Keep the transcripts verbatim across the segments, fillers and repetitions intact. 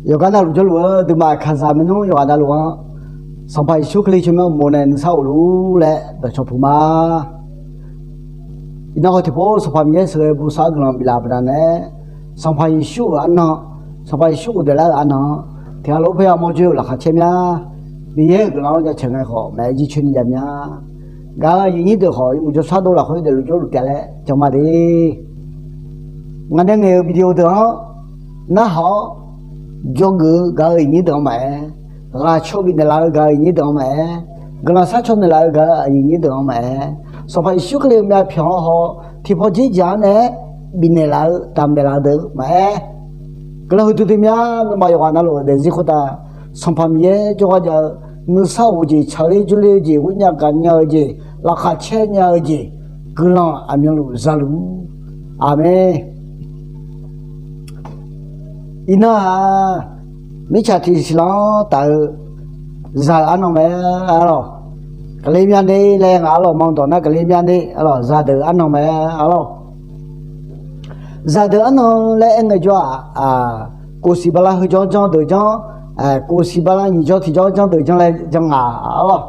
Yawqgar navluf jawrluf-eu duimaf kaqzaq maernmr yawqghaq navluf-anr Sanqpaq Yeqsur Kali tsawrmyanr uqmov nae nuisar of luf-ur laer dawqcawq puq ma. Iqnan haw tiqpov Sanqpaq Miqyaer sheuqghae bosav-eu guiqlanq biflaf-eu baqdanae, Sanqpaq Yeqsur-euq arnan, Sanqpaq Yeqsur ghofdaef lar-euq arnan-anr tiqghaq lof-aer parya mawr joer-eu laqkhaq caer mya. Miqyaer-euq guiqlanq-anr jaceuq ngae khawf maeq-aer jircoer ni jav mya. Gaq-euq aqyuif nyir deuq khawf yawmuiq jawrshar dov lafkhoer daefluf jawrluf taef laer jan ma de. Ngaq nae ngaeq-euq video deuq-anr narhaq-awr dzawgeuf-eu gaq-euq aqyuif nyir deuq-anr maqaer, ghaq caw bifnaeq laf-eu gaq-euq aqyuif nyir deuq-anr maqaer, guiqlanq sharcaw naeqlaf-eu gaq-euq aqyuif nyir deuq-anr maqaer, Sanqpaq Yeqsur Kali-euq myavpyawq-anr haw tiqpawf dzer jaq-anr nae bifnaeq laf-eu damqnaeq laf-eu deuq maqaer, guiqlanq huiqdui dui mya. Nawmaf yawqghaq navluf-euq daefzir khoertav Sanqpaq Miqyaer jawrgar jav-eu nuisar of-eu jeq, tsaqler jurler-eu jeq, ghoernya gaqnya-eu jeq, laqkhaq caer nya-eu jeq, guiqlanq aqmyanluf zaluf-ur. Aqmeq. Iqnan-aq, mirtsaq tiqsiq lanr taf-eu zaq-euq arnan mae, arlawq. Kaqler myanr de laer ngaq arlawq ma dawq nar kaqler myanr de, arlawq, zaqdeuq arnan mae, arlawq. Zaqdeuq arnan laer aer ngaejawr-aq, kof siq bala heu janr janr deuq janr, kof siq bala nyiq janr tiq janr janr deuq janr laer jan ngaq, arlawq.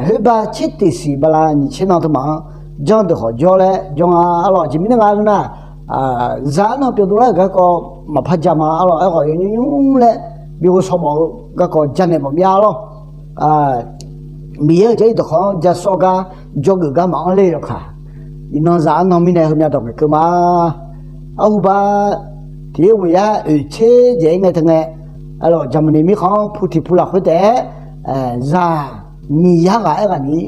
Khoerba tser tiq siq bala nyiq tser nan teumaf-anr janr deuq khawf jawr laer jawr nga, arlawq. Aqjeq mirnae nga ngeur nar, zaq arnan pyeuf dovlar-euq garkawv maqpar ja ma, arlawq. Aerkhawf yawnymr nymr laer bi ghovshaw mawf-eu garkawv janaeq mawf mir-a, arlawq. Miqyaer-euq jarlif dawqkawq-anr ja sawr gar, jawrgeuf gar maqanr ler-eu yawkaq, iqnan zaq arnan mirnae heumya dawq ngaeqkeuv ma. Arhuba, tiq-ir ghoeq yar oeq tser dzaeq-ir ngae teu ngae, arlawq, Jaqmaqniq mirkhanq-anr pu tiq pu lafkhoer taef-aer, zaq nyiq yar ghaq aer ghaq ni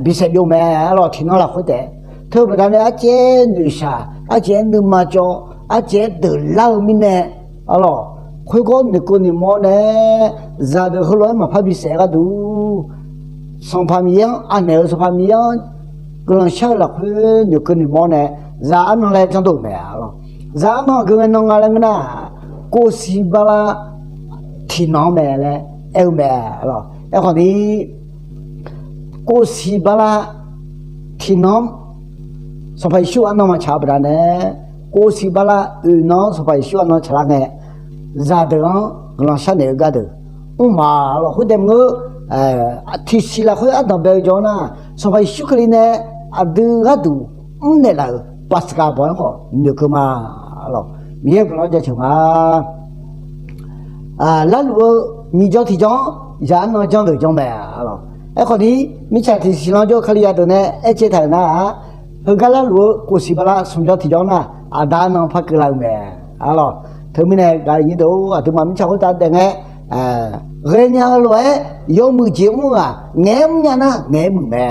bisaef byov mae, arlawq, tiqnan lafkhoer taef-aer. Teu baqdanae arcaev-aer noeqshaq, arcaev-aer nuima cawv, arcaev-aer deuqlar-eu mirnae, arlawq, khoergawr noeqkeuv noeqmawr nae, zaqdeuq heulof-aer maqpar bisaef gharduq, Sanqpaq Miqyaer-anr anaeq-eu Sanqpaq Miqyaer-anr guiqlanq shar-eu lafkhoer noeqkeuv noeqmawr nae, zaq arnan laer janrdov-euq mae, arlawq. Zaq arnan aqgeu ngae nan nga laer ngeur nar, kof siq bala tiqnan-anr mae laer aer-eu mae, arlawq. Aerkhawf ni, kof siq bala tiqnan-anr Sanqpaq Yeqsur arnan maqtsaq-eu baqdanae, kof siq bala oeq nan-anr Sanqpaq Yeqsur arnan tsaqlar ngae, zaqdeuq-anr guiqlanq sharnaeq-eu gardeuq mr ma, arlawq. Khoertaef maqngeur, tiqsiq lafkhoer ardanq bae-eu jawr nar, Sanqpaq Yeqsur Kali nae aqdui gharduq mrnaeq laf-euq Paqsaqkaq bawq-anr khawf noeqkeuv ma, arlawq. Miqyaer guiqlanq-anr jaceuq ma. Larluf-eu nyiq janr tiq janr-anr zaq arnan janrdeuq janr mae, arlawq. Aerkhawf ni, mirtsaq tiqsiq lanr jawr-eu Kalizaq deuq nae aer caev taq-euq nar-aq, heugar larluf-eu kof siq bala smq janr tiq janr nar, aqda arnan par keuvlar-eu mae, arlawq. Teumirnae gaq-eu nyir deuq-or, aqduimaf mirtsaq khoertav daef ngae, ghaenya-eu lof-aer yawmuiq jeq mr-eu-aq, ngaeq-aer mrnya nar ngaeq-aer muiq mae,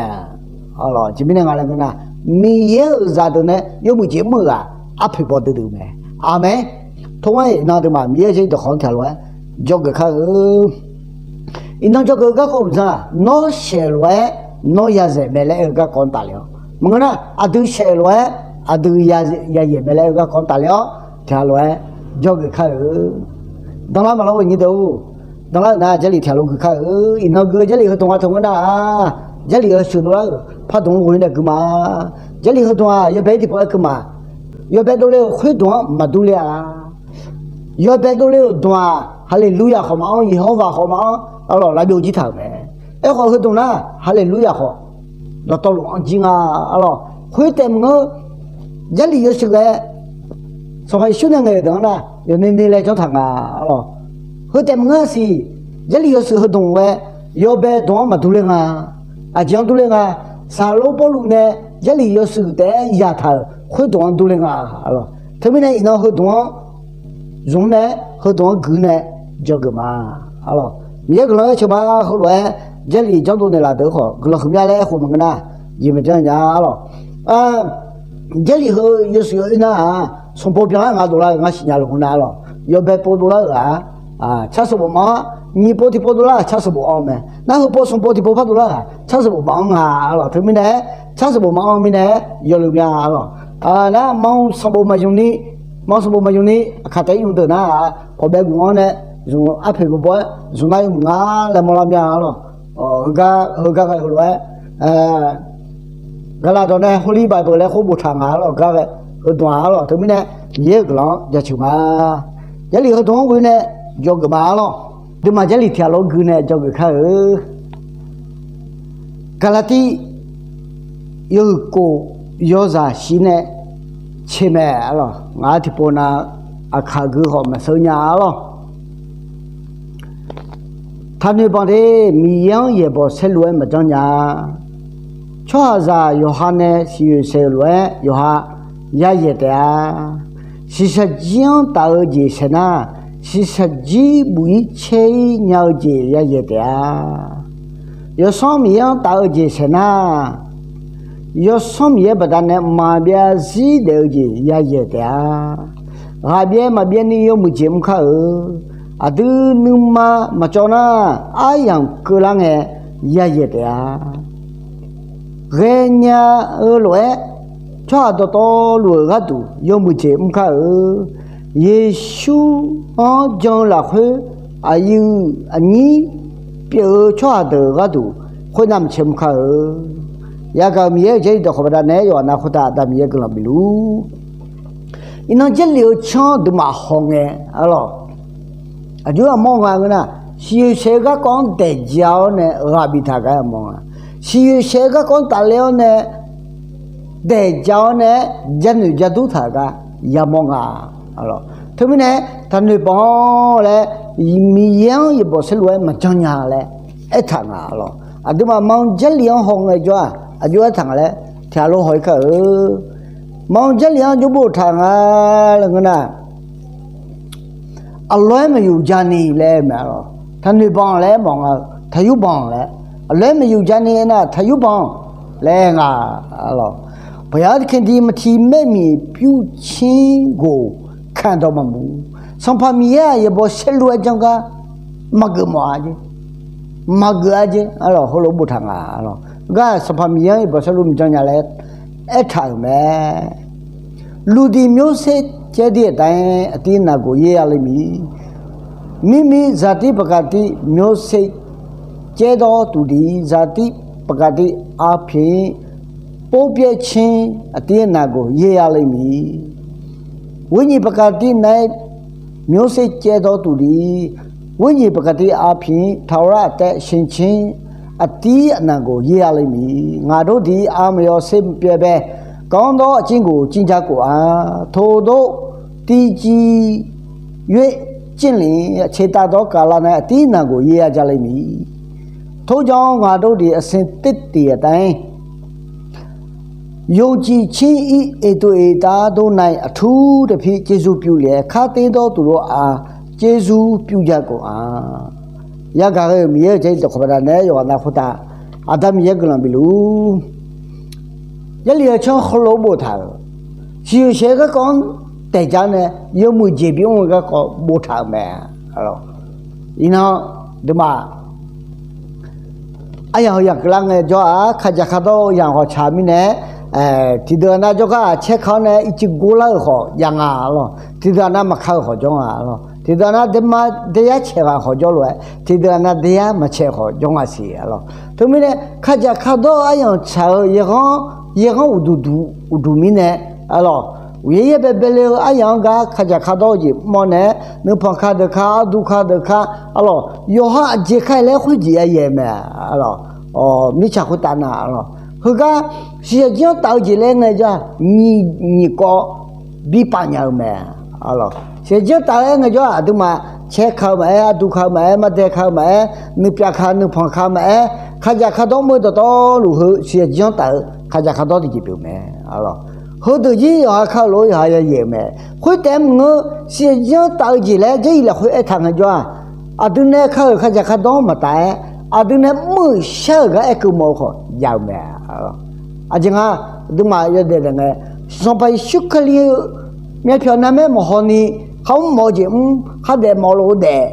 arlawq. Aqjeq mirnae nga laer ngeur nar, Miqyaer-euq zaqdeuq nae yawmuiq jeq mr-eu-aq, arpoeq bawduidui-eu mae. Aqmeq. Tov-aer iqnan aqduimaf Miqyaer-euq jarlif dawqkawq-anr tiqghaq lof-aer jawrgeuf kar-eu. Iqnan jawrgeuf-eu garkawv uqdzan-aq, nawr shaeq lof-aer nawr yazaeq mae laer aer-eu garkawv-anr tafle-awr, maqngeur nar, aqdui shaeq lof-aer aqdui yazaeq mae laer aer-eu garkawv-anr tafle-awr, tiqghaq lof-aer jawrgeuf kar-eu. Danlar maqlawr-eu nyir deuq-or, danlar-euq nar Jarlif tiqghaq lof gui kar-eu. Iqnan gui-eu Jarlif heudmq-a teu ngeur nar-aq, Jarlif yawshuif dovlar-euq pardmq-anr ghoe nae gui ma. Jarlif heudmq-aq yawbae-aer tiqpov-aer keuv ma. Yawbae dovle-euq khoerdmq-anr maqdur le-a. Yawbae dovle-euq dmq-aq, Haleluya khawf maqanr, Yeqhawr ghaq khawf maqanr, arlawq, lavbyov jir taq-euq mae. Aerkhawf heudmq nar Haleluya khawf dawqtawvluf anr jir nga, arlawq. Khoertaef maqngeur, Jarlif yawshuif ghae Sanqpaq Yeqsur nae ngaeq-euq deuq-anr nar, yawqni ni laejanr taq nga, arlawq. Khoertaef maqngeur-a siq, Jarlif yawshuif heudmq ghae yawbae dmq-anr maqdur le nga. Aqjeq-anr dur le nga, Saqlor Pawrluv nae Jarlif yawshuif taef-aer yataq-euq khoerdmq-anr dur le nga, arlawq. Teumirnae iqnan heudmq-anr zmq nae, heudmq-anr gui nae dzawgeuf ma, arlawq. Miqyaer guiqlanq-aer ceuq ma. Heulof-aer Jarlif janrdov naeqlaf deuq khawf guiqlanq huiqmya laer khof maqngeur nar, jeq maqjanr nya, arlawq. Jarlif heu yawshuif-eu oe nar-aq, sanqbof byan-aer nga dovlar-eu ngar siqnya luf-eu nar, arlawq, yawbae pov dovlar-euq-aq, car sanqbof maqanr. Nyiq pov tiqpov dovlar-aq car sanqbof anr mae. Nar heu pov sanqbof tiqpov par dovlar-aq car sanqbof maqanr nga, arlawq. Teumirnae car sanqbof maqanr mirnae yawluf mya, arlawq. Nar manr sanqbof maqzmq ni, manr sanqbof maqzmq ni aqkaq taef-aer nymr deuq nar-aq, pawqbae guf-anr nae zmq arpoeq bawbaw-aer zmq nar yawmuiq nga laer mawrlar mya, arlawq. Heugar heugar ghae heulof-aer Gaqlaq dawq nae Holy Bible laer khoer boftaq nga, arlawq, gar ghae heudmq-aq, arlawq. Teumirnae Miqyaer-euq guiqlanq-anr jaceuq ma. Jarlif heudmq-anr ghoe nae dzawgeuf ma arlawr. Aqduimaf Jarlif tiq ghaq lof gui nae dzawgeuf kar-eu. Gaqlaqtiv yawhuiq kof yawzaq shif nae caeq mae arlawr. Ngaq-euq tiqpov nav aqkaq gui khawf maqseur nya arlawr. Taqnoeq banq de, Miqyaer-anr yaeqbawq saerlu-aer maqjanr nya. Tsawrhaqzaq yawqha nae siqyoeq saeq-eu lof-aer yawqha yayaeq taef-a. Shiqshaq jir-anr taf-eu jeq saeq nar, shiqshaq jir buq-ir caer-ir nya-eu jeq yayaeq taef-a. Yawsanr Miqyaer-anr taf-eu jeq saeq nar, Yawsanr Miqyaer baqdanae maqbyav zir daef-eu jeq yayaeq taef-a. Ghaqbyaev maqbyaev ni yawmuiq jeq mr kar-eu. Aqdui nuima maqcawv nar, aryamq keuvlar ngae yayaeq taef-a. Ghaenya-eu lof-aer tsawrhaq dawqtawvluf-euq gharduq yawmuiq jeq mr kar-eu. Yeqsur-anr jan-eu lafkhoer aqyuif aqnyir pyeuf-eu tsawrhaq deuq gharduq khoernav maqcae mr kar-eu. Yagaq-euq Miqyaer-euq Jarlif dawqkawq baqdanae yawqghaq nav khoertav Aqda Miqyaer guiqlanq bifluf. Iqnan Jarlif-eu tsanr aqduimaf hawngae arlawr. Aqjox-aer aqmawr nga ngeur nar, siqyoeq saeq-eu garkawv-anr daeq ja-awr nae ghaq biftaq gar yamawr nga. Siqyoeq saeq-eu garkawv-anr tafler-awr nae daeq ja-awr nae-aer janoeq jadur taq gar yamawr nga. Teumirnae taqnoeq banq-awr laer Miqyaer-anr yaeqbawq saerlu-aer maqjanr nya laer aertaq nga arlawr. Aqduimaf Manq Jarlif-anr hawngae jawr-aq aqjox aertaq nga laer tiq ghaq lof haw-ir kar-eu. Manq Jarlif-anr jawr boftaq nga laer ngeur nar, aqlof-aer maqyuf jani laer mae arlawr. Taqnoeq banq laer mawf nga-eu taqyur banq laer, aqlof-aer maqyuf jani aernar taqyur banq laer nga arlawr. พระเยซูคริสต์ maqtiq maer miq pyur cir goq kandawq maqmuq. Sanqpaq Miqyaer-aq yaeqbawq saerlu-aer janr gar maqgeuf mawf-a jeq, maqgeuf-a jeq arlawr. Heulof boftaq nga arlawr. Gar Sanqpaq Miqyaer-anr yaeqbawq saerlu maqjanr nya laer aertaq-euq mae. လူသည် မျိုးစေ့ ကျဲသည့်အတိုင်း အသီးအနှံကို ရိတ်ရလိမ့်မည်။ မိမိ ဇာတိပကတိ မျိုးစေ့ ကျဲသောသူသည် ဇာတိပကတိအားဖြင့် ပုပ်ပြက်ခြင်း အသီးအနှံကို ရိတ်ရလိမ့်မည်။ ဝိညာဉ်ပကတိ၌ မျိုးစေ့ကျဲသောသူသည် ဝိညာဉ်ပကတိအားဖြင့် ထာဝရအသက်ရှင်ခြင်း အသီးအနှံကို ရိတ်ရလိမ့်မည်။ ငါတို့သည် အာမယော်စေ့မပြဲဘဲ ကောင်းသောအကျင့်ကို ကျင့်ကြကုန်အံ့။ ထိုသို့ သီကြည်၍ ကျင့်လျှင် အချိန်တန်သောကာလ၌ အသီးအနှံကို ရိတ်ရကြလိမ့်မည်။ ထိုကြောင့် ငါတို့သည် အဆင်သင့်သည်အတိုင်း ယုံကြည်ခြင်း၏ အိမ်သူအိမ်သားတို့၌ အထူးသဖြင့် ကျေးဇူးပြုလျက် ခါသင့်သောသူတို့အား ကျေးဇူးပြုကြကုန်အံ့။ Yagaq-euq Miqyaer-euq Jarlif dawqkawq baqdanae yawqghaq nav khoertav Aqda Miqyaer guiqlanq bifluf. Jarlif-eu tsanr heulof boftaq-euq, siqyoeq saeq-eu garkawv-anr daeq ja-awr nae yawmuiq jeq bimr-eu garkawv boftaq-euq mae. Iqnan aqduimaf aryamq heu yamq keuvlar ngae jawr-aq, kaqjaq kaqdawr-eu yamq khawf tsaq mirnae, tiqdeuq aqnav jawrgar-aq caer ka-awr nae ircuf gorlar-euq khawf jav nga lawr. Tiqdeuq aqnav maqka-eu khawf jawr nga lawr. Tiqdeuq aqnav daema daeyar caeq ghaq khawf jawr lof-aer, tiqdeuq aqnav daeyar maqcaeq khawf jawr nga siq lawr. Teumirnae kaqjaq kaqdawr-eu aryamq tsaq-eu yaerghanr, yaerghanr uqduq duq uqduq mirnae lawr, uqyaer yaer baebae le-eu aryamq-anr gar kaqjaq kaqdawr-eu jeq mr-awr nae, nuipanq ka deuq ka, ardu ka deuq ka, lawr, yawqha aqjeq ka-aer laer khoerjeq ya yaeq mae. Lawr, mirtsaq khoertav nav lawr, heugar siqyaq jir-anr taf-eu jeq laer ngaejawr-aq, nyiq nyiq kawv bi paf nya-eu mae. Siqyaq jir-anr taf-eu aer ngaejawr-aq, aqduimaf caer ka-eu maqaer, ardu ka-eu maqaer, mardae ka-eu maqaer, nuipyav ka nuipanq ka maqaer, kaqjaq kaqdawr mr-eu dawqtawvluf heu siqyaq jir-anr taf-eu kaqjaq kaqdawr tiqjeq pyeuf mae. Heudeuq jir yawqha ka-eu lof-aer yawqha ya yaeq-eu mae. Khoertaef-aer maqngeur, siqyaq jir-anr taf-eu jeq laer Jarlif lafkhoer aertaq ngaejawr-aq, aqdui nae ka-euq kaqjaq kaqdawr-anr maqtaf-aer, aqdui nae mr-euq shar-euq gar aer keuv mawf-eu khawf jav-eu mae. Aqjeq nga, aqduimaf yawdaef daef ngae, Sanqpaq Yeqsur Kali-eu myavpyawq narmaer maqhaw ni, kharmr mawf-eu jeq mr, khardaef mawf lof-eu daef,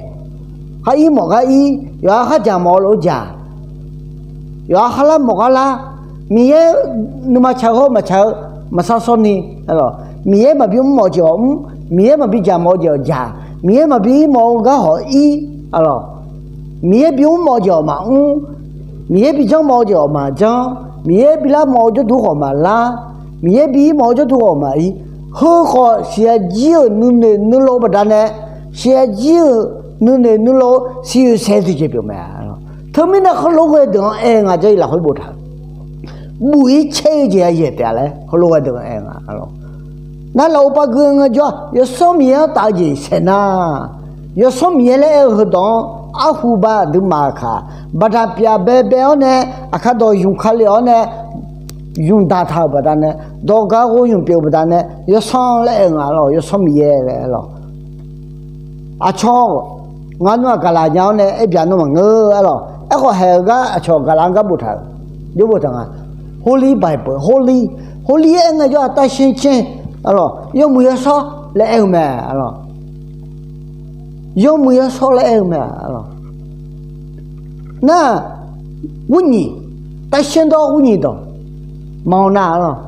khar ir mawf gar ir, yawqha kharjaq mawf lof-eu jaq, yawqha kharlar mawf gar lar, Miqyaer nuima tsaq-eu hawr maqtsaq-eu maqsar sawr ni, Miqyaer maqbi mr mawf-eu jeq hawq mr, Miqyaer maqbi jaq mawf-eu jeq hawq jaq, Miqyaer maqbi ir mawf-eu gar hawq ir, Miqyaer bimr mawf-eu jeq hawq maqmr, Miqyaer bijanr mawf-eu jeq hawq maqjanr, Miqyaer bilar mawf-eu jawrduq khawf maqlar, Miqyaer bi ir mawf-eu jawrduq khawf maqir, heu khawf siqyaq jir-euq nuinoeq nuilov baqdanae, siqyaq jir-euq nuinoeq nuilov siqyoeq saeq tiqjeq pyeuf mae. Teumirnae heulof ghae deuq-anr aer nga, Jarlif lafkhoer boftaq-euq, buq-ir caer-eu jeq yayaeq taef-a laer heulof ghae deuq-anr aer nga. Nar lafov pav gui ngaejawr-aq, Yawsanr Miqyaer-anr taf-eu jeq saeq nar, Yawsanr Miqyaer laer aer-eu heudawq-anr arhu ba aqduimaf kaq, baqdaq pyaf baebae-awr nae, aqkar dawq ymq ka le-awr nae, ymq daqtaq-euq baqdanae, dawq gar ghov ymq pyeuf-eu baqdanae, Yawsanr laer aer-eu nga lawq, Yawsanr Miqyaer laer aer lawq. Aqcawq ngar nmr-aq gaqlaq nya-awr nae aer byaq nmr maqngeur-a lawq. Aerkhawf haeq-eu gar aqcawq gaqlaq-anr gar boftaq-euq, jawr boftaq nga. Holy Bible, holy, holy aer ngaejawr-aq တန်ရှင်းခြင်း lawq, yawmuiq yawshawr laer aer-eu mae lawq. Yawmuiq yawshawr laer aer-eu mae lawq. Nar, ghurnyiq, တန်ရှင်းသောဝိညာဉ်တော် maqanr nar lawq,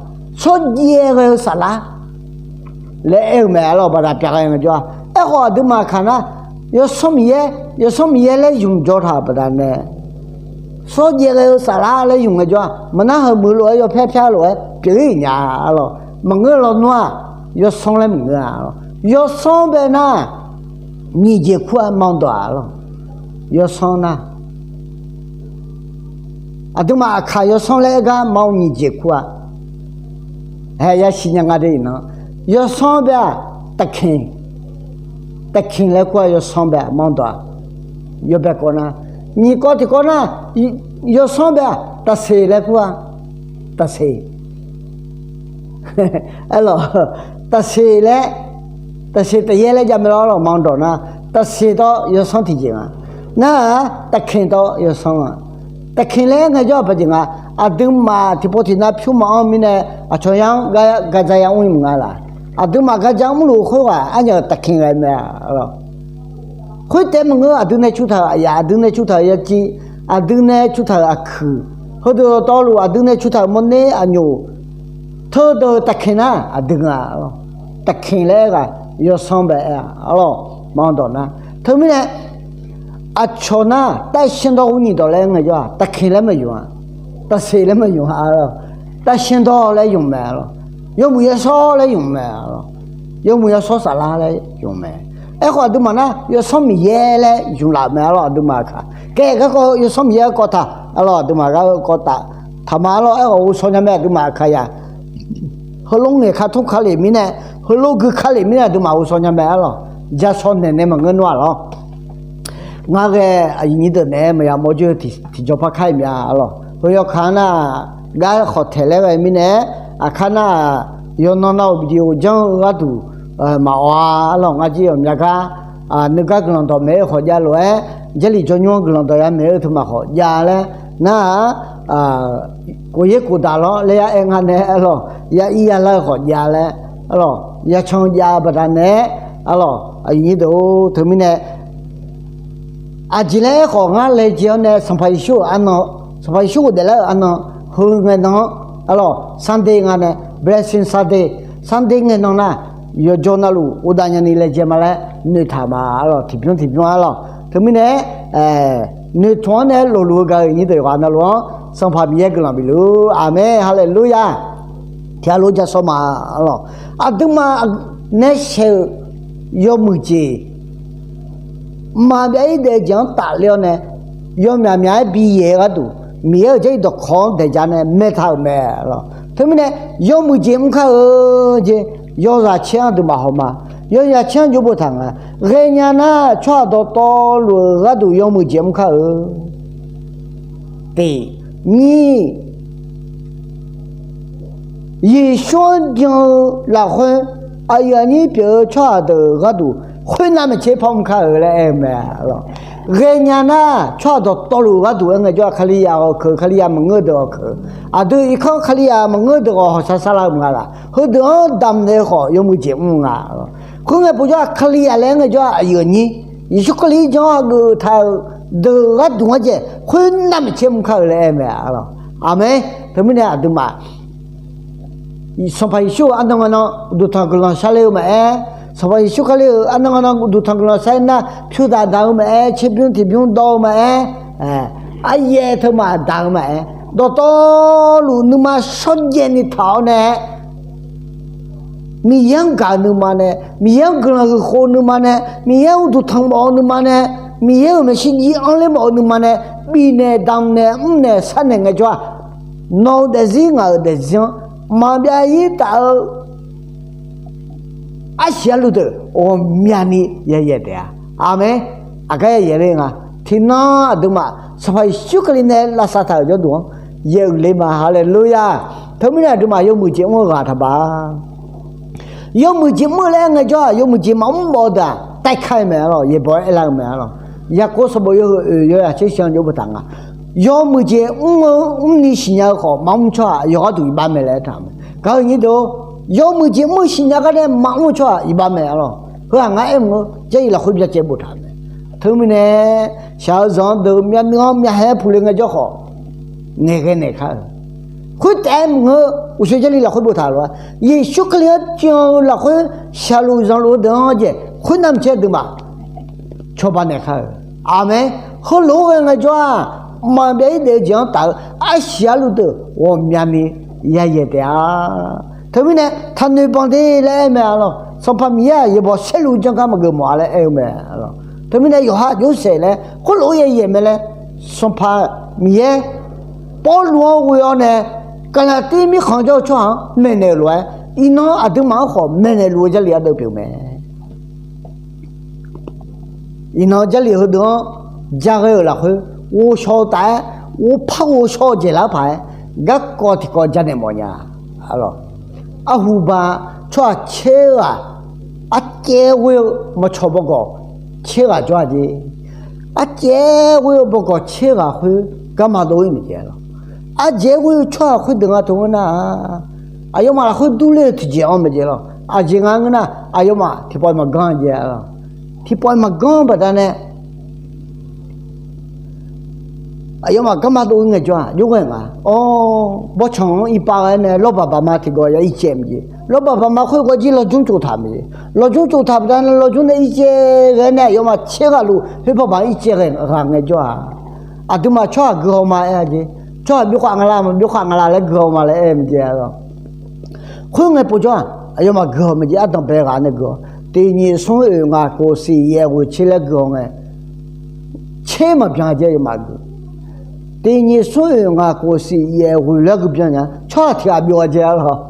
shawrjaev ghae-eu saflar laer aer-eu mae lawq, baqdaq pyaq ghae ngaejawr-aq. Aerkhawf aqduimaf kaq nar, Yawsanr Miqyaer, Yawsanr Miqyaer laer ymq jawr taq-euq baqdanae, shawrjaev ghae-eu saflar laer ymq ngaejawr-aq, maqnar heu muiq lof-aer yawpyar pyar lof-aer pyeuf-ir nya-a lawq. Maqngeur lawnmr-aq, Yawsanr laer maqngeur-a lawq. Yawsanr bae nar, nyiq jeq kur-a maqanr dawq-a lawq. Yawsanr nar, aqduimaf aqkaq Yawsanr laer aer gar maqanr nyiq jeq kur-a. Haeq yasiq nya nga de iqnan, Yawsanr bae-aq, သခင်, သခင် laer kur-a, Yawsanr bae-aq maqanr dawq-a. Yawbae kawv nar, nyiq kawv tiqkawv nar, Yawsanr bae-aq တဆယ် laer kur-a, တဆယ် aerlawq, တဆယ် laer, တဆယ် taef yaer laer jav mae lawr lawq, maqanr dawq nar, တဆယ် tawr Yawsanr tiqjeq nga. Nar-aq, သခင် tawr Yawsanr nga. သခင် laer ngaejawr-aq paqjeq nga, aqduimaf tiqpov tiqnav pyur maqanr mirnae, aqcawq yar-anr gar, gardzaq yar mr-ir maqnga laq. Aqduimaf gardzaq mrluf khoerghaq arnyaf-euq သခင် ghae mae-a lawq. Khoertaef maqngeur, aqdui nae cutaq-euq aqyaf, aqdui nae cutaq-euq yaciv, aqdui nae cutaq-euq aqkuiq, heudeuq dawqtawvluf aqdui nae cutaq-euq mawrner aqnyoq, teudeuq သခင် nar aqdui nga lawq. သခင် laer aer ghaq Yawsanr bae-a lawq, maqanr dawq nar. Teumirnae aqcawq nar သန့်ရှင်းသောဝိညာဉ်တော် laer aer ngaejawr-aq သခင် laer maqymq-a, တဆယ် laer maqymq-a lawq. သန့်ရှင်းသော laer ymq mae lawq. Yawmuiq yawshawr laer ymq mae lawq. Yawmuiq yawshawr saflar laer ymq mae. Aerkhawf aqduimaf nar Yawsanr Miqyaer laer ymq laf mae-a lawq, aqduimaf kaq. Kae garkawv Yawsanr Miqyaer garkawv taq-a lawq, aqduimaf garkawv taq, taqma-a lawq. Aerkhawf ghovshaw nya mae, aqduimaf kaq ya. Heulof ngaeq ka tmr ka lef mirnae, heulof gui ka lef mirnae aqduimaf ghovshaw nya mae-a lawq. Jashaw naeq nae maqngeur nmr-a lawq. Ngar ghae aqyuif nyir deuq naeq-aer maqya mawr joer-eu tiqjawr par kar-iq mya-a lawq. Heu yawkaq-anr nar, gar khawf taeq laer ghae mirnae, aqkar nar-aq, yawqnan nav-euq video janr-eu gharduq maqawq-a lawq. Ngar jir-awq mya gar, nuigar guiqlanq dawq maeq-eu khawf jav lof-aer, Jarlif jawrnymr-anr guiqlanq dawq ya maeq-eu teu maf khawf jav laer nar-aq, kof yaer kof daq lawr laer ya aer nga nae-a lawq, ya ir ya lar-eu khawf jav laer, a lawq, ya can jav-eu baqdanae-a lawq, aqyuif nyir deuq-or. Teumirnae aqjeq laer aerkhawf ngar laejae-awr nae Sanqpaq Yeqsur-euq arnan, Sanqpaq Yeqsur ghofdaef lar-euq arnan, heu ngaenan-anr, a lawq, Sunday nga nae, Blessing Sunday, Sunday ngaenan nar, yawqjawr navluf ghofdav nyani laejae ma laer noeqtaq ma, a lawq, tiqbymr tiqbymr, a lawq. Teumirnae noeqtmq-anr nae lofluf-eu gaq-euq nyir deuq yawqghaq navluf-anr Sanqpaq Miqyaer guiqlanq bifluf-ur. Aqmeq, haleluya. Tiqghaq lof-aer jasawr ma, a lawq. Aqduimaf nae shaeq-euq yawmuiq jeq, mqmaq maqbyav-ir daef-eu jeq-anr tafler-awr nae, yawmyaq myaq-aer biyaeq-eu gharduq, Miqyaer-euq Jarlif dawqkawq-anr daeq ja nae maeq taq-euq mae, a lawq. Teumirnae yawmuiq jeq mr kar-eu jeq, yawzaq caer-anr aqduimaf haw ma. Yawzaq caer-anr jov boftaq nga. Ghaenya nar, tsawrhaq dawqtawvluf-euq gharduq yawmuiq jeq mr kar-eu. Tiq, nyiq, Yeqsur-anr byan-eu lafkhoer aqyuif aqnyir pyeuf-eu tsawrhaq deuq-euq gharduq khoernav maeqtser par mr kar-euq laer aer-eu mae, a lawq. Ghaenya nar, tsawrhaq dawqtawvluf-euq gharduq aer ngaejawr-aq, Kalizaq ghawqkeuq, Kalizaq maqngeur-eu deuq ghawqkeuq, aqdui irkanr Kalizaq maqngeur-eu deuq ghawq hawqshaq sharlar-eu maqnga laf. Heudeuq-anr damqnaeq-eu khawf yawmuiq jeq mr nga, a lawq. Khoerngae povjawr-aq, Kalizaq laer aer ngaejawr-aq, aqyuif aqnyir Yeqsur Kali janr hageuf taq-euq deuq gharduq-anr jaeq khoernav maeqtser mr kar-euq laer aer-eu mae, a lawq. Aqmeq. Teumirnae aqduimaf Sanqpaq Yeqsur-euq arnan ngae nan uqduq tanq guiqlanq sharler-eu maqaer, Sanqpaq Yeqsur Kali-euq arnan ngae nan uqduq tanq guiqlanq sharler nar, pyur daq daq-eu maqaer, tserbymr tiqbymr dawv-eu maqaer, aryaev teu maqdaq-eu maqaer, dawqtawvluf nuima shawrjaev ni taq-awr nae Miqyaer-anr gaq-eu nuima nae, Miqyaer-anr guiqlanq huiq khof-eu nuima nae, Miqyaer-anr uqduq tanq mawf-eu nuima nae, Miqyaer-euq maeqshi jir-anr ler mawf-eu nuima nae, bifnaeq damqnaeq mrnaeq sharnaeq ngaejawr-aq, nawq-eu daefzir ngaq-euq daefzir-anr maqbyav-ir taf-eu arsiq arluv deuq ghawqmyani yayaeq taef-a. Aqmeq. Aqgar yayaeq ler nga. Tiqnan aqduimaf Sanqpaq Yeqsur Kali nae lavsav taq-euq jawrduq-anr yaeq uiqler ma. Haleluya! Teumirnae aqduimaf yawmuiq jeq mr-eu ghaq taqbaf. Yawmuiq jeq mr-eu laer aer ngaejawr-aq, yawmuiq jeq maqmr mawf-eu deuq-aq, taevkar-eu mae arlawq, yaeqbawq-aer aerlar-eu mae arlawq. Yaqkov sanqbof yawhuiq oeq yawzaq tser shir-anr jov-aer boftaq nga. Yawmuiq jeq mr-eu mrni siqnya-eu khawf maqmr tsawrhaq yawqghaq duq iqbax mae laer aertaq-euq mae. Gaq-eu nyir deuq-or, yawmuiq jeq mr-eu siqnya gar nae maqmr-eu tsawrhaq iqbax mae arlawq. Heu-aq ngar aer mq-eu Jarlif lafkhoer byacaevni boftaq-euq mae. Teumirnae shaq-eu zanq-anr deuq myavnuiv-anr myavhaer puq le ngaejawr khawf, ngaeqghae naeq kar-eu. Khoertaef-aer mq-eu uqshoe Jarlif lafkhoer boftaq lof-aer, Yeqsur Kali-anr jan-eu lafkhoer shaqluf zanqluf-eu deuq-anr jeq khoernav maqtser aqduimaf cawba naeq kar-eu. Aqmeq. Heulof-aer ghae ngaejawr-aq, maqbyav-ir daef-eu jeq-anr taf-eu arsiq arluv deuq ghawqmyani yayaeq taef-a. Teumirnae taqnoeq banq de laer aer mae arlawq. Sanqpaq Miqyaer-aq yaeqbawq saerlu janr gar maqgeuf mawf-a laer aer-eu mae arlawq. Teumirnae yawqha jawrsaef laer khoerlof-aer yayaeq mae laer, Sanqpaq Miqyaer Pawrluv-anr ghoe-awr nae Gaqlaqtiv mirkhanq jawr-eu tsawrhaq-anr maeqnaeq-euq lof-aer, iqnan aqduimaf-anr khawf maeqnaeq luf-eu Jarlif ardeuv pyeuf mae. Iqnan Jarlif heudeuq-anr jaghae-euq lafkhoer, ghovshaw-eu taf-aer, ghovpar ghovshaw-eu jeq lar paq-aer, garkawv tiqkawv janaeq mawfnya. Arlawq, arhuba tsawrhaq tser ghaq, arcaev ghoe-eu maqcawq bawgawq tser ghaq jawr-a jeq. Arcaev ghoe-eu bawgawq tser ghaq khoer garma dov-ir maqjeq arlawq. Arcaev ghoe-eu tsawrhaq khoerdeuq nga teu ngeur nar-aq, aqyawfmaf lafkhoer durler-eu tiqjeq-anr maqjeq arlawq. Aqjeq nga ngeur nar, aqyawfmaf tiqpawf maqganr jeq arlawq. Tiqpawf maqganr baqdanae aqyawfmaf garma dov-ir ngaejawr-aq, jawrghae nga. Or, bawrtsanq-anr irpav ghae-aer nae lawrbaq baqma tiqgawq ya ircaev maqjeq. Lawrbaq baqma khoergawr jir lawjmr tsov taq maqjeq. Lawjmr tsov taq baqdanae lawjmr nae ircaev ghae-aer nae aqyawfmaf tser ghaq luf khoerpawr baq-anr ircaev ghae ghaq ngaejawr-aq, aqduimaf tsawrhaq guihaw ma aer-a jeq. Tsawrhaq byov khawf nga la, maqbyov khawf nga la laer guihaw ma laer aer-eu maqjeq arlawq. Khoerngae povjawr-aq, aqyawfmaf guihaw maqjeq, ardanq bae ghaq nae guihaw. Tiq nyiq smr oeq ngaq khof siq yaef ghoeq tser laer guihaw ngae, tser maqbyan jeq aqyawfmaf guiq. Tiq nyiq smr oeq ngaq khof siq yaef ghoeq laer guiqbyan nya tsawrhaq tiq ghaq byov-a jeq arlawq.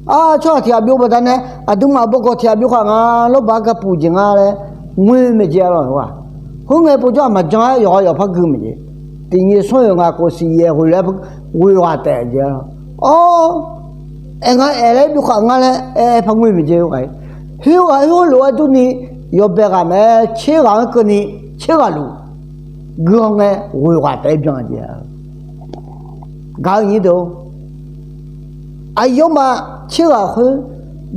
Ar, tsawrhaq tiq ghaq byov baqdanae aqduimaf bawgawq tiq ghaq byov khawf nga, lawrbaq-anr gapuf jeq nga laer ngoe maeq jeq arlawq. Khoerngae povjawr-aq maqjan-aer yawqghaq yawqpar gui maeq jeq. Tiq nyiq smr oeq ngaq khof siq yaef ghoeq laer ghoeq ghaq taef jeq arlawq. Or, aer nga aer laer byov khawf nga laer aer par ngoe maeq jeq-eu ghaq-ir. Khoerghaq khoerlof-aer durni yawbae ghaq mae, tser ghaq-anr keuvni tser ghaq luf guihaw ngae ghoeq ghaq taef-aer byan jeq. Gaq-eu nyir deuq-or, aqyawfmaf tser ghaq khoer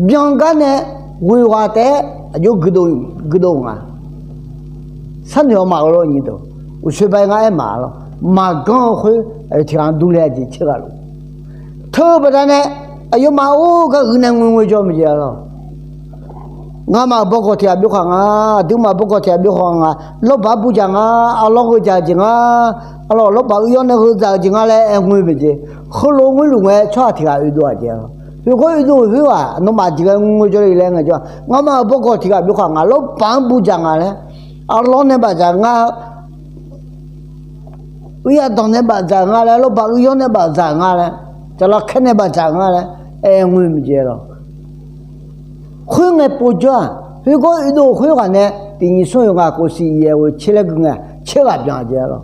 byan gar nae ghoeq ghaq taef-aer aqjox guiqdov nga. Sharnoeq-awr maqgeur lawr nyir deuq, uqsoer bae ngar aer maq lawr, maqganr-eu khoer aqyawf tiq ghaq-anr durler-a jeq tser ghaq luf. Teu baqdanae aqyawfmaf or gar uiq nae ngoe ngoe jawr maeqjeq arlawq. Ngamaf-euq bawgawq tiq ghaq byov khawf nga, aqduimaf bawgawq tiq ghaq byov khawf nga, lawrbaq-anr buv dzaq nga, arlawr gheujaq-eu jeq nga, arlawq lawrbaq uiqyawr nae gheuzaq-eu jeq nga laer aer ngoe maeq jeq. Heulof ngoerluf ngae tsawrhaq tiq ghaq oedov-aq jeq arlawq. Khoergar oedov khoerghaq nawmaf jeq ghae ngoe jawrle laer ngaejawr, ngamaf-euq bawgawq tiq ghaq byov khawf nga, lawrbaq-anr buv dzaq nga laer, arlawr nae bafdzaq nga, uiqyar danq nae bafdzaq nga laer, lawrbaq uiqyawr nae bafdzaq nga laer, caqlaq kaer nae bafdzaq nga laer aer ngoe maeq jeq arlawq. Khoerngae povjawr-aq, khoergar oedov khoerghaq nae tiq nyiq smr oeq ngaq khof siq yaef ghoeq tser laer gui ngae tser ghaq byan jeq arlawq.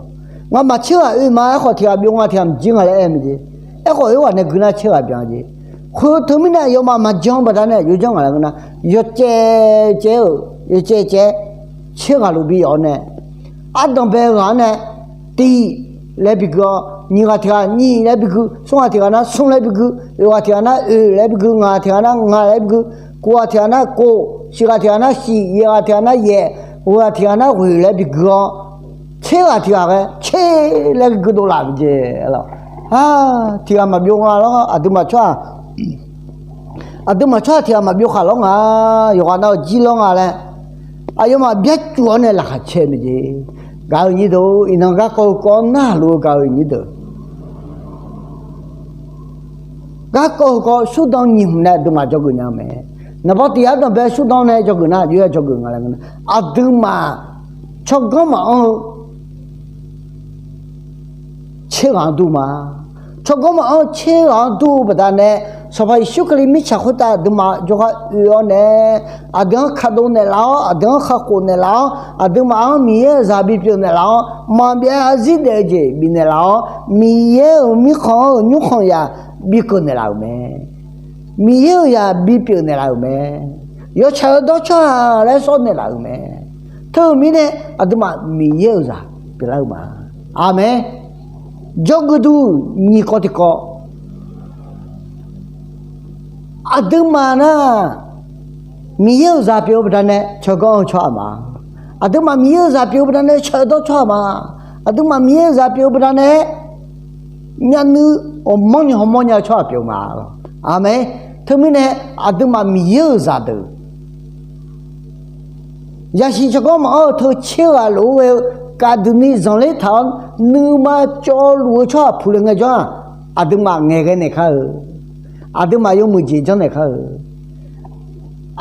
Ngamaf tser ghaq oe ma, aerkhawf tiq ghaq byov nga, tiq ghaq maqjir nga laer aer maeq jeq. Aerkhawf khoerghaq nae gui nar tser ghaq byan jeq. Khoer teumirnae aqyawfmaf maqjan baqdanae yawjanr ngaq laer ngeur nar, yawcaev caev-eu, yawcaev caev-aer tser ghaq luf bi yawf-awr nae, ardanq bae ghaq-anr nae tiq laer bigui-awr, nyiq ghaq tiq ghaq nyiq laer bigui, smr ghaq tiq ghaq nar smr laer bigui, oeq ghaq tiq ghaq nar oeq laer bigui, ngaq ghaq tiq ghaq nar ngaq laer bigui, kof ghaq tiq ghaq nar kof, shiq ghaq tiq ghaq nar shiq, yaeq ghaq tiq ghaq nar yaeq, ghoeq ghaq tiq ghaq nar ghoeq laer bigui-awr, tser ghaq tiq ghaq ghae tser laer guidov laf-euq jeq arlawq. Tiq ghaq maqbyov nga lawr, aqduimaf tsawrhaq aqduimaf tsawrhaq tiq ghaq maqbyov khaq lawr nga, yawqghaq nav-eu jir lawr nga laer aqyawfmaf byacuq-awr nae laqkhaq cae maeq jeq. Gaq-eu nyir deuq, iqnan garkawv heukawv-anr narhaq luf-eu gaq-eu nyir deuq, garkawv heukawv shurdan nyiq hmq nae aqduimaf dzawgeuf nya-eu mae. Naqbawr tiq yar danqbae shurdanr nae dzawgeuf nar, aqjox-aer dzawgeuf nga laer ngeur nar, aqduimaf tsawrganr maqanr-eu tser ghaq-anr dur ma. Tsawrganr maqanr-eu tser ghaq-anr dur-eu baqdanae, Sanqpaq Yeqsur Kali mirtsaq khoertav aqduimaf jawrgar oe-awr nae, aqdui-anr kadov naeqlaf-awr, aqdui-anr kakhof naeqlaf-awr, aqduimaf-anr Miqyaer-euq zaq bipyeuf naeqlaf-awr, maqbyav zarzir daef-eu jeq bifnaeq laf-awr, Miqyaer-euq mirkhanq-anr-euq nymrkhanq zaq bikeuv naeqlaf-euq mae. Miqyaer-euq zaq bipyeuf naeqlaf-euq mae. Yawtsaq yawdawr tsawrhaq laer sawr naeqlaf-euq mae. Teumirnae aqduimaf Miqyaer-euq zaq pyeuflar-eu ma. Aqmeq. Jawrgeuf duq nyiq kawv tiqkawv, aqduimaf nar Miqyaer-euq zaq pyeuf-eu baqdanae tsawrganr-eu tsawrhaq ma. Aqduimaf Miqyaer-euq zaq pyeuf-eu baqdanae tsawrganr-eu tsawrhaq ma. Aqduimaf Miqyaer-euq zaq pyeuf-eu baqdanae myavnuiv ghawqmanrni hawmawr nya-eu tsawrhaq pyeuf ma. Aqmeq. Teumirnae aqduimaf Miqyaer-euq zaqdeuq yasiq tsawrganr maqanr-eu teu tser ghaq lof-aer ghae-eu kaqduq ni zanqler taq-awr nuima cawvluf-eu tsawrhaq puq le ngaejawr, aqduimaf ngaeqghae naeq kar-eu, aqduimaf yawmuiq jeq janrnaeq kar-eu.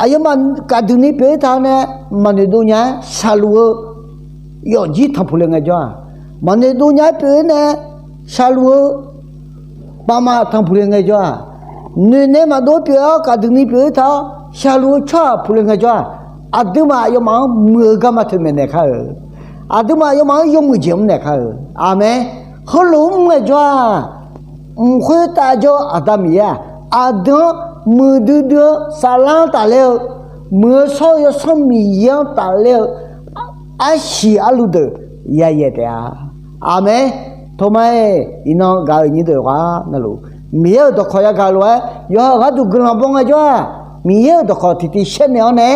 Aqyawfmaf kaqduq ni pyeuf-ir taq-awr nae maqnoeq dov nya-aer shaqluf-eu yawfjir tanqpuq le ngaejawr-aq, maqnoeq dov nya-aer pyeuf-ir nae shaqluf-eu paqma tanqpuq le ngaejawr-aq, noeqnaeq maqdov pyeuf-awr kaqduq ni pyeuf-ir taq-awr shaqluf-eu tsawrhaq puq le ngaejawr-aq, aqduimaf aqyawfmaf-anr muiq-eu garma toeqmaeq naeq kar-eu, aqduimaf aqyawfmaf-anr yawmuiq jeq mr naeq kar-eu. Aqmeq. Heulof-aer mr ngaejawr-aq, mq khoertav jawr-eu Aqda Miqyaer-aq, aqdui-anr muiqdui dui-eu saflar-anr tafler-eu, muiq-eu shawr-eu Yawsanr Miqyaer-anr tafler-eu, arsiq arlu deuq yayaeq taef-a. Aqmeq. Toma-aer iqnan gaq-euq nyir deuq yawqghaq navluf, Miqyaer-euq dawqkawq yagaq lof-aer yawqha-euq gharduq guiqlanq baw ngaejawr-aq, Miqyaer-euq dawqkawq tiqtiv shaer naeq-awr nae,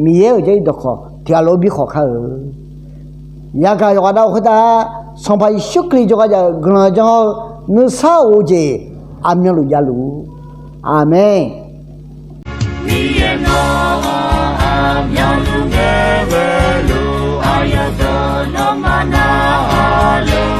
Miqyaer-euq jarlif dawqkawq tiqghaq lof-aer bi khawf kar-eu. Yagaq yawqghaq dav-eu khoertav, Sanqpaq Yeqsur Kali jawrgar jav-eu guiqlanq jan-eu nuisar of-eu jeq aqmyanluf javluf. Aqmeq. Miqyaer nawr aqmyanluf ngae ghaeluf, aqyawf deuq nawmaf narhaq luf.